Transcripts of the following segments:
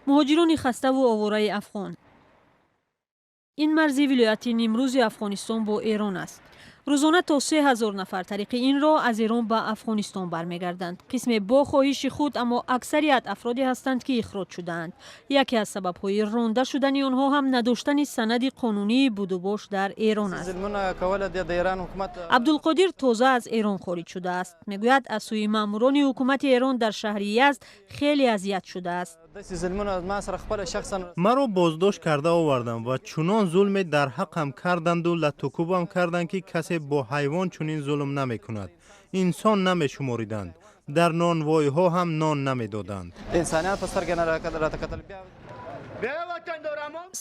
Муҳоҷирони хаставу овораи афғон. Ин марзи вилояти Нимрӯзи Афғонистон бо Эрон аст. Рӯзона то 3000 нафар тариқи ин роҳ аз Эрон ба Афғонистон бармегарданд. Қисме бо хоҳиши худ, аммо аксарият афроде ҳастанд, ки ихроҷ шудаанд. Яке аз сабабҳои ронда шудани онҳо ҳам надоштани санади қонунии будубош дар Эрон аст. Абдулқодир тоза аз Эрон хориҷ шудааст. Мегӯяд, аз сӯи маъмурони ҳукумати Эрон дар шаҳри Язд хеле азият шудааст. Маро боздошт карда оварданд ва чунон зулме дар ҳаққам карданду латтукӯбам карданд, ки касе бо ҳайвон чунин зулм намекунад. Инсон намешумориданд. Дар нонвойҳо ҳам нон намедоданд.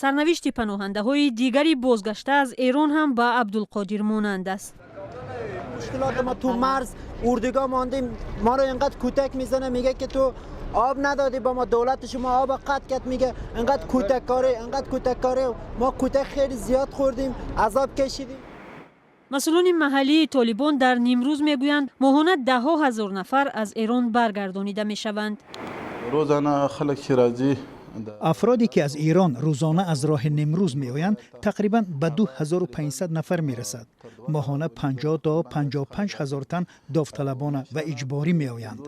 Сарнавишти паноҳандаҳои дигари бозгашта аз Эрон ҳам ба Абдулқодир монанд аст. Мушкилот ма ту марз اردوگاه ماندیم. ما رو اینقدر کتک میزنه، میگه که تو آب ندادی با ما، دولت شما آب قطع کرد. میگه اینقدر کتک کاری، اینقدر کتک کاری. ما کتک خیلی زیاد خوردیم، عذاب کشیدیم. Масъулони маҳаллии Толибон дар Нимрӯз мегӯянд, моҳона даҳҳо ҳазор нафар аз Эрон баргардонида мешаванд. Афроде ки аз Эрон рӯзона аз роҳи Нимрӯз меоянд, тақрибан ба 2500 нафар мерасад. Моҳона 50 то 55 ҳазор тан довталабона ва иҷборӣ меоянд.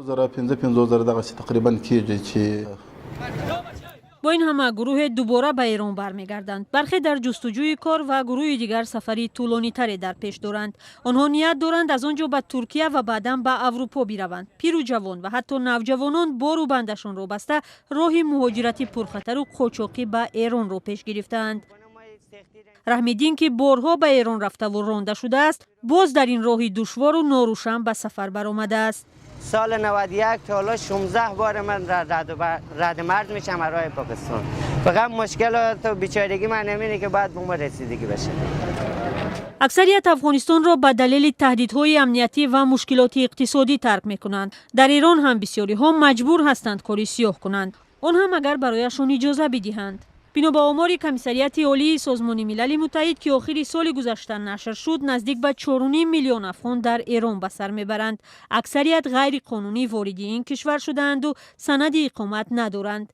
Бо ин ҳама, гурӯҳе дубора ба Эрон бармегарданд. Бархе дар ҷустуҷӯи кор ва гурӯҳи дигар сафари тӯлонитаре дар пеш доранд. Онҳо ният доранд, аз он ҷо ба Туркия ва баъдан ба Аврупо бираванд. Пиру ҷавон ва ҳатто навҷавонон бору бандашонро баста, роҳи муҳоҷирати пурхатару қочоқӣ ба Эронро пеш гирифтаанд. Раҳмиддин, ки борҳо ба Эрон рафтаву ронда шудааст, боз дар ин роҳи душвору норӯшан ба сафар баромадааст. سال 91 تا حالا 16 بار من رد مرز میشم راه پاکستان. فقط مشکل تو بیچارگی من همینه که باید به ما رسیدگی بشه. Аксарият Афғонистонро ба далели таҳдидҳои амниятӣ ва мушкилоти иқтисодӣ тарк мекунанд. Дар Эрон ҳам бисёриҳо маҷбур ҳастанд кори сиёҳ кунанд, он ҳам агар барояшон иҷоза бидиҳанд. Бино ба омори Комиссарияти Олии Созмони Милали Муттаҳид, ки охири соли гузашта нашр шуд, наздик ба 4,5 миллион афғон дар Эрон ба сар мебаранд. Аксарият ғайриқонунӣ вориди ин кишвар шудаанду санади иқомат надоранд.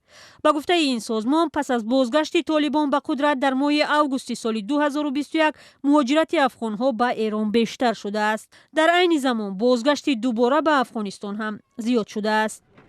Ба гуфтаи ин созмон, пас аз бозгашти Толибон ба қудрат дар моҳи августи соли 2021, муҳоҷирати афғонҳо ба Эрон бештар шудааст. Дар айни замон бозгашти дубора ба Афғонистон ҳам зиёд шудааст.